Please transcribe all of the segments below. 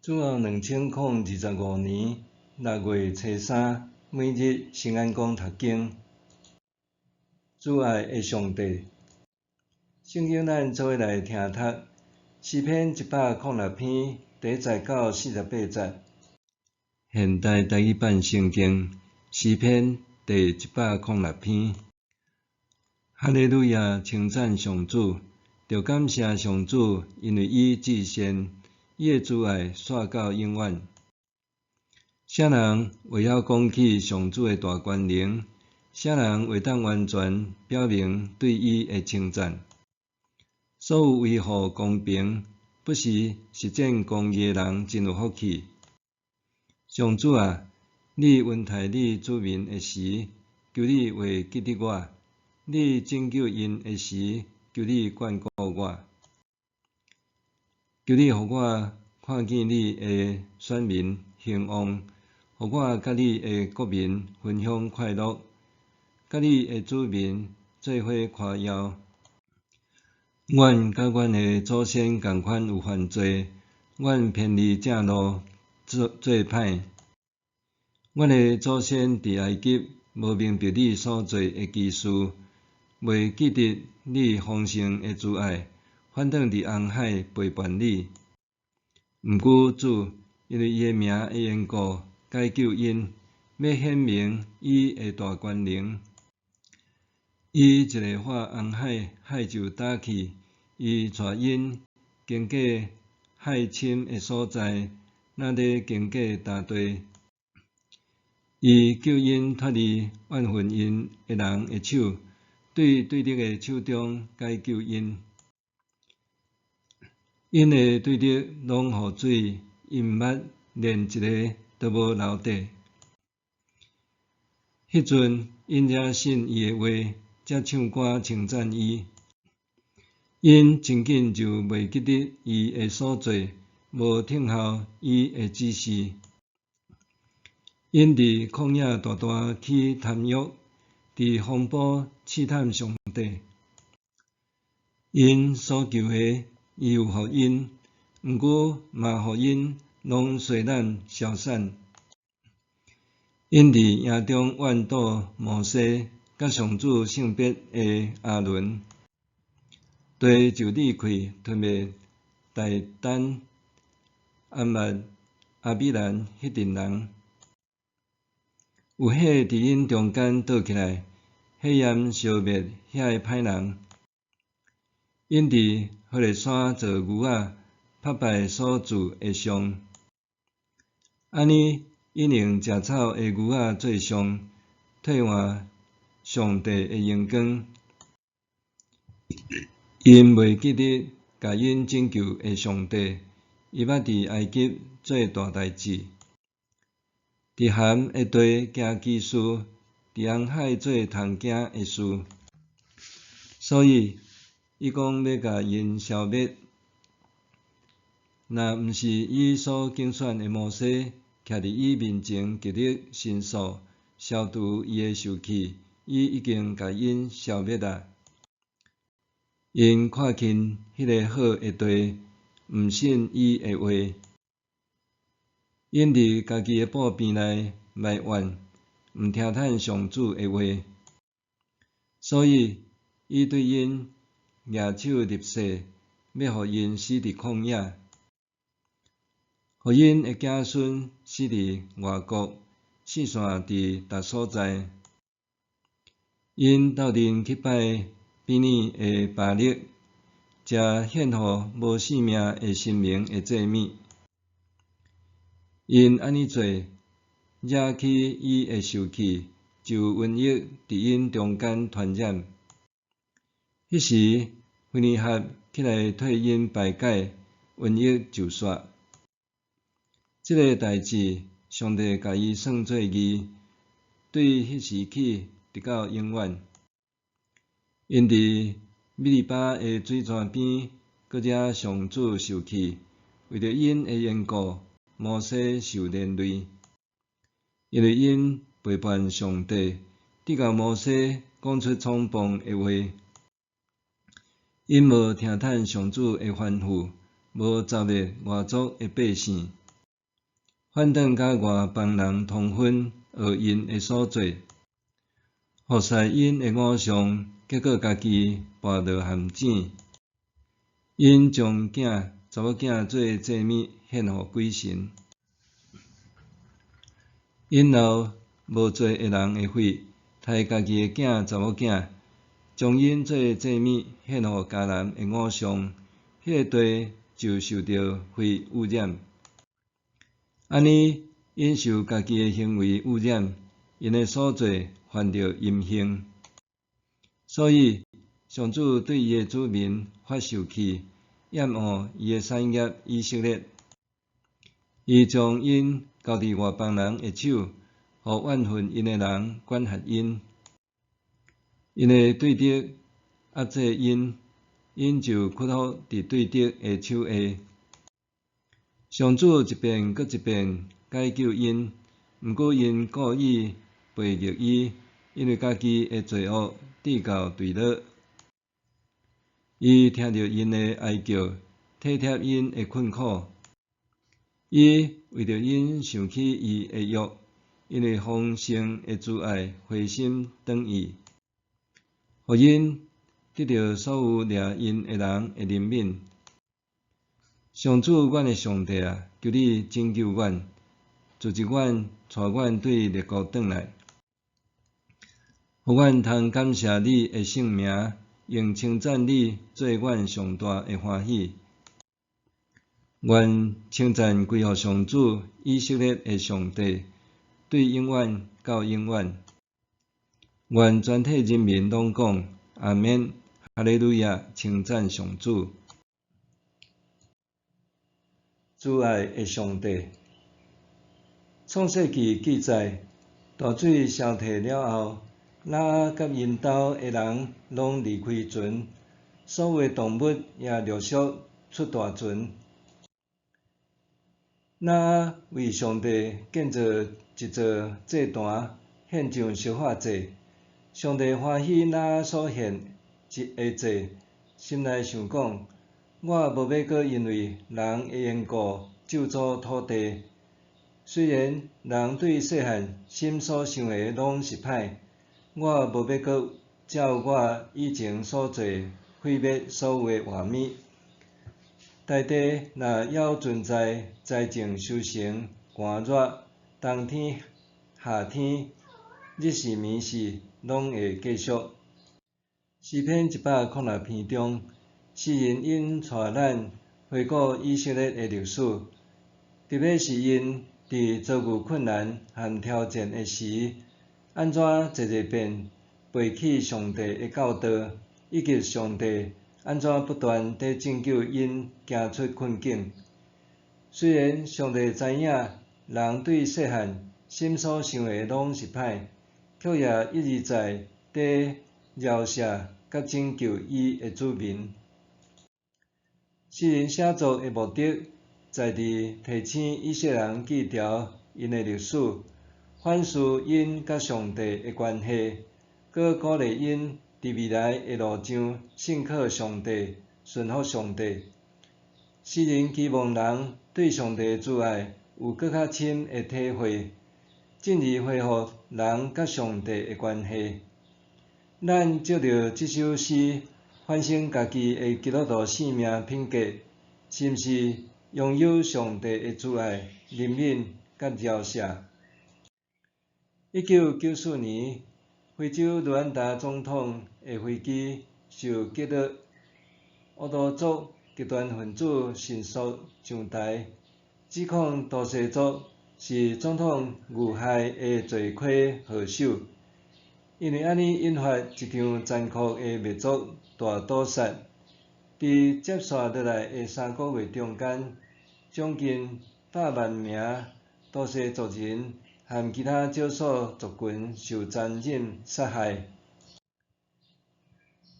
主後2025年6月初三，每日聖安講讀經。主愛的上帝，聖經咱做伙來聽讀詩篇106篇第一節到48節。現代台語版聖經詩篇第一百零六篇。哈利路亞，稱讚上主，著感謝上主，因為伊至善，伊的慈愛續到永遠。啥人會曉講起上主的大權能？啥人會當完全表明對伊的稱讚？所有維護公平、不時實踐公義的人真有福氣。上主啊，你恩待你子民的時，求你會記得我；你拯救𪜶的時，求你眷顧我。求你予我看見你的選民興旺，予我佮你的國民分享快樂，佮你的子民做伙誇耀。阮佮阮的祖先仝款有犯罪，阮偏離正路，做做歹。阮的祖先佇埃及無明白你所做的奇事，袂記得你豐盛的慈愛，反轉佇紅海背叛你。毋過主因為伊的名的緣故，解救𪜶，欲顯明伊的大權能。伊一下喝紅海，海就焦去；伊帶𪜶經過海深的所在，若咧經過乾地。伊救𪜶脫離怨恨𪜶的人的手，對對敵的手中解救𪜶。𪜶的對敵攏予水淹沒，連一个都無留低。彼陣，𪜶才信伊的話，才唱歌稱讚伊。𪜶真緊就袂記得伊的所做，無聽候伊的指示。𪜶佇曠野大大起貪欲，佇風暴試探上帝。𪜶所求的，伊有予𪜶，毋過嘛予𪜶攏衰懶消散。𪜶佇營中怨妒摩西，佮上主聖別的亞倫。地就裂開，吞滅大丹、亞密、亞比蘭彼陣人。有火佇𪜶中間倒起來，火焰燒滅遐个歹人。𪜶佇何烈山做牛仔，拍敗所鑄的像。按呢，𪜶用食草的牛仔做像，替換上帝的榮光。𪜶袂記得共𪜶拯救的上帝，伊捌佇埃及做大代誌，佇鹹的地行奇事，佇紅海做通驚的事。所以，伊講欲共𪜶消滅，若毋是伊所揀選的摩西，徛佇伊面前極力申訴，消除伊的受氣，伊已經共𪜶消滅矣。𪜶看輕彼个好的地，毋信伊的話。𪜶佇家己的布棚內埋怨，毋聽趁上主的話。所以，伊對𪜶舉手立誓，欲予𪜶死佇曠野，予𪜶的子孫死佇外國，四散佇逐所在。𪜶鬥陣去拜比擬的巴力，食獻予無性命的神明的祭物。𪜶按呢做，惹起伊的受氣，就有瘟疫佇𪜶中間傳染。彼時，非尼哈起來替𪜶排解，瘟疫就煞。這个代誌，上帝共伊算做義，對彼時起，直到永遠。𪜶佇米利巴的水泉邊，閣惹上主受氣，為著𪜶的緣故，摩西受連累，因為𪜶背叛上帝，直到摩西講出衝動的話。𪜶無聽趁上主的吩咐，無剿滅外族的百姓。反轉佮外邦人通婚，學𪜶的所做，服侍𪜶的偶像，結果家己跋落陷阱。𪜶將囝查某囝做祭物獻予鬼神。𪜶流無罪的人的血，刣家己的囝查某囝，將𪜶做祭物獻予迦南的偶像，彼个地就受著血污染。按呢，𪜶受家己的行為污染，𪜶的所做犯著淫行。所以，上主對伊的子民發受氣，厭惡伊的產業以色列。伊將𪜶交佇外邦人的手，予怨恨𪜶的人管轄𪜶。𪜶的對敵壓制𪜶，𪜶就屈服佇對敵的手下。上主一遍閣一遍解救𪜶，毋過𪜶故意背逆伊，因為家己的罪惡致到墜落。伊聽著𪜶的哀叫，體貼𪜶的困苦。伊為著𪜶想起伊的約，因為豐盛的慈愛回心轉意，予𪜶得著所有掠𪜶的人的憐憫。上主，阮的上帝啊，求你拯救阮，組織阮，帶阮對列國轉來，予阮通感謝你的聖名，用稱讚你做阮上大的歡喜。願稱讚歸予上主，以色列的上帝，對永遠到永遠。願全體人民攏講阿們，哈利路亞，稱讚上主。慈愛的上帝。創世記記載，大水消退了後，挪亞佮𪜶兜的人攏離開船，所有的動物也陸續出大船。挪亞為上帝建造一座祭壇，獻上燒化祭。上帝歡喜挪亞所獻的祭，心內想講：我無欲閣因為人的緣故咒詛土地。雖然人對細漢心所想的攏是歹，我無欲閣照我以前所做毀滅所有的活物。大地若猶存在栽種收成、寒熱、冬天、夏天、日時暝時，攏會繼續。詩篇106篇中，詩人𪜶帶咱回顧以色列的歷史，特別是𪜶佇遭遇困難和挑戰的時，按怎濟濟遍背棄上帝的教導，以及上帝按怎不斷佇拯救𪜶行出困境。雖然上帝知影人對細漢心所想的攏是歹，卻也一而再佇饒赦佮拯救伊的子民。詩人寫作的目的，在佇提醒以色列人記牢𪜶的歷史，反思𪜶佮上帝的關係，閣鼓勵𪜶佇未來的路上信靠上帝、順服上帝。詩人期望人對上帝的慈愛有閣較深的體會，進而恢復人佮上帝的關係。咱藉著這首詩反省家己的基督徒生命品格，是毋是擁有上帝的慈愛、憐憫佮饒赦？1994年，非洲盧安達總統的飛機受擊落，胡圖族極端分子迅速上台，指控圖西族是總統遇害的罪魁禍首。因為按呢引發一場殘酷的滅族大屠殺。佇接紲落來的3個月中間，將近100萬名圖西族人和其他少數族群受殘忍殺害。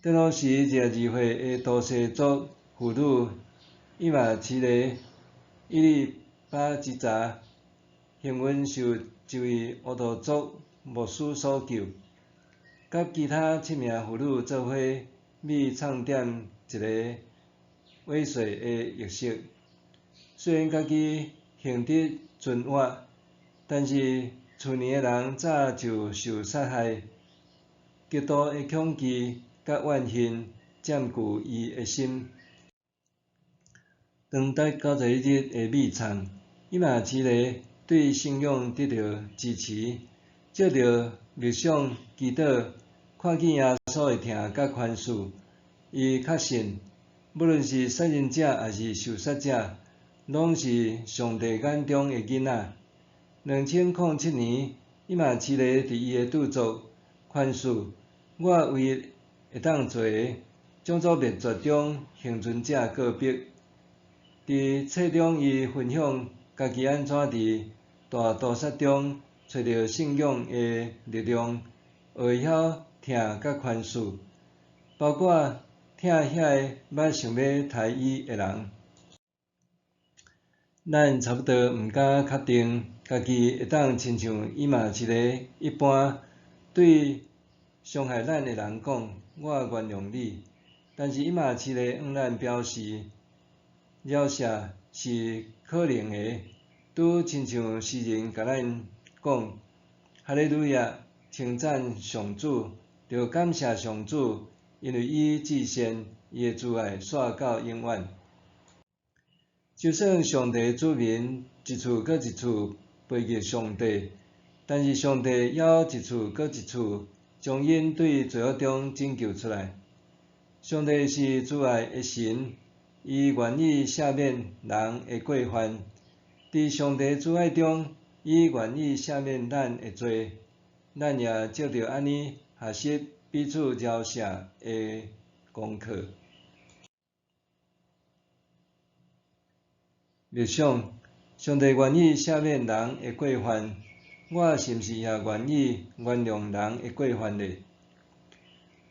當時22歲的圖西族婦女伊瑪齊雷伊利巴吉扎，幸運受一位胡圖族牧師所救，佮其他七名婦女做伙欲創點一个偽誓的儀式。雖然家己幸幸得存活，但是厝內的人早就受殺害。極度的恐懼佮怨恨佔據伊的心。長達91日的秘藏，伊嘛持咧對信仰得著支持，藉著默想祈禱，看見耶穌的疼佮寬恕，伊確信，無論是殺人者抑是受殺者，攏是上帝眼中的囡仔。2007年，伊嘛持咧佇伊的著作《寬恕：我唯一會當做的》，種族滅絕中倖存者告別。佇冊中，伊分享家己按怎佇大屠殺中揣著信仰的力量，學會曉疼佮寬恕，包括疼遐个捌想欲刣伊的人。咱差不多毋敢確定家己會當親像伊瑪慈咧一般，對傷害咱的人講：我原諒你。但是伊瑪慈咧向咱表示，饒恕是可能的，拄親像詩人共咱講：哈利路亞，稱讚上主，著感謝上主，因為伊至善，伊的慈愛紲到永遠。就算上帝子民一次閣一次背逆上帝，但是上帝猶一次閣一次將𪜶對罪惡中拯救出來。上帝是慈愛的神，伊願意赦免人的過犯。佇上帝慈愛中，伊願意赦免咱的罪。咱也藉著按呢學習彼此饒恕的功課。默想，上帝願意赦免人的過犯，我是毋是也願意原諒人的過犯呢？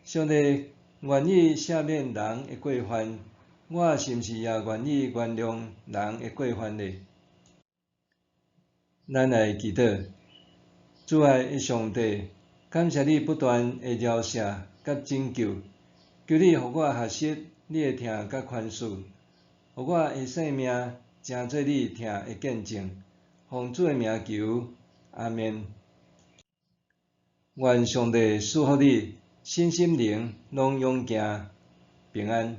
上帝願意赦免人的過犯，我是毋是也願意原諒人的過犯呢？咱來祈禱，慈愛的上帝，感謝你不斷的饒恕佮拯救，求你予我學習你的疼佮寬恕，予我的生命成做你疼的見證。奉主的名求，阿們。願上帝賜福你，身心靈攏勇健平安。